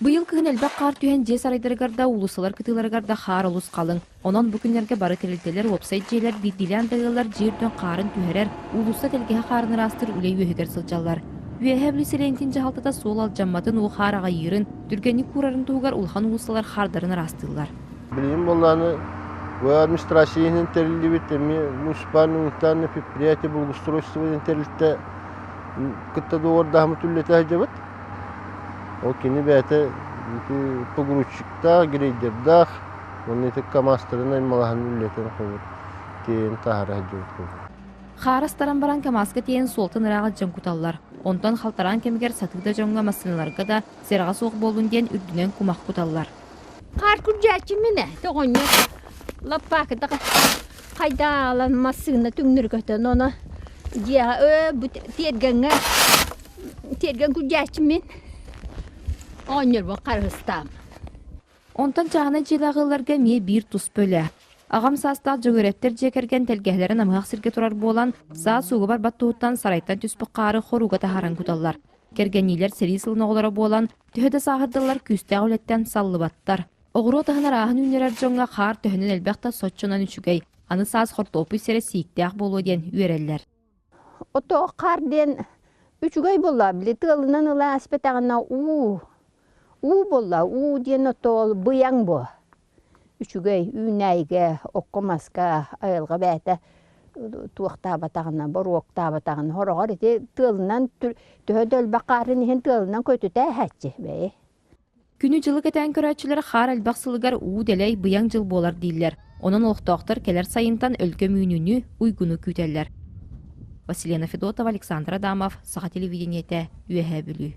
Быйыл кыһын элбэх хаар түһэн дьиэ сарайдарыгар да, уулуссалар кытыыларыгар да хаар олус халыҥ. Онон бу күннэргэ бары тэрилтэлэр, уопсай дьиэлэр, биирдиилээн да ыаллар дьиэ үрдүн хаарын түһэрэр, уулусса тэлгэһэ хаарын ыраастыыр үлэ үөһүгэр сылдьаллар. Үөһээ Бүлүү сэлиэнньэтин дьаһалтата суол алдьамматын, уу хаар аҕыйыырын, түргэнник куурарын туһугар улахан уулуссалар хаардарын ыраастыыллар. Билигин буоллаҕына бу администрация иһинэн тэриллибит эмиэ муниципальный унитарный предприятие благоустройства диэн тэрилтэ кытта доҕордоһоммут үлэлэтэ сылдьабыт. Ол кини бэйэтэ ити погрузчиктаах, грейдердаах, уонна ити КАМАЗтарын аймалаһан үлэлэтэн хобут тиэйэн таһаара сылдьыбыт курдук. Хаара астаран баран КАМАЗка тиэйэн суолтан ыраах илдьэн куталлар. Онтон халтараан кэмигэр сатыы да дьоҥҥо массыыналарга да сэрэҕэ суох буоллун диэн үрдүнэн кумах куталлар. Хаар күрдьээччи минэ тоҕонньор лаппаакыта хайдаалан массыына түҥнүргөтөн ону дьиэҕэ өө бу тиэргэҥҥэ тиэргэн күрдьээччи мин оонньорбун харыстаам. Онтон чааһынай дьиэлээх ыалларга эмиэ биир туспа үлэ. Аҕам саастаах Дьөгүөрэптэр дьиэ кэргэн тэлгэһэлэрэ намыһах сиргэ турар буолан, саа сууга барбат туһуттан сарайтан түспүт хаары хорууга таһааран куталлар. Кэргэнниилэр сэрии сылын оҕолоро буолан, төһө да сааһырдаллар күүстээх үлэттэн саллыбаттар. Оҕуруот аһын арааһын үүннэрэр дьоҥҥо хаар төһөнөн элбэх да соччонон үчүгэй, аны саас хортуоппуй сирэ сииктээх буолуо диэн үөрэллэр. Ото хаар диэн үчүгэй буолла, били тыалынан ыла аспатаҕына уу, уу буолла, уу диэн ото быйаҥ буо. Үчүгэй үүнээйигэ, окко-маска айылҕа бэйэтэ туохтаабатаҕына, боруоктаабатаҕына сороҕор ити тыалынан төһө да элбэх хаарын иһин тыалынан көтүтэ иһээччи бэйи. Күнү-дьылы кэтээн көрөөччүлэр хаар элбэх сылыгар уу дэлэй, быйаҥ дьыл буолар дииллэр. Онон олохтоохтор кэлэр сайынтан өлгөм үүнүүнү, уйгуну күүтэллэр. Василена Федотова, Александр Адамов, Саха телевидениетэ, Үөһээ Бүлүү.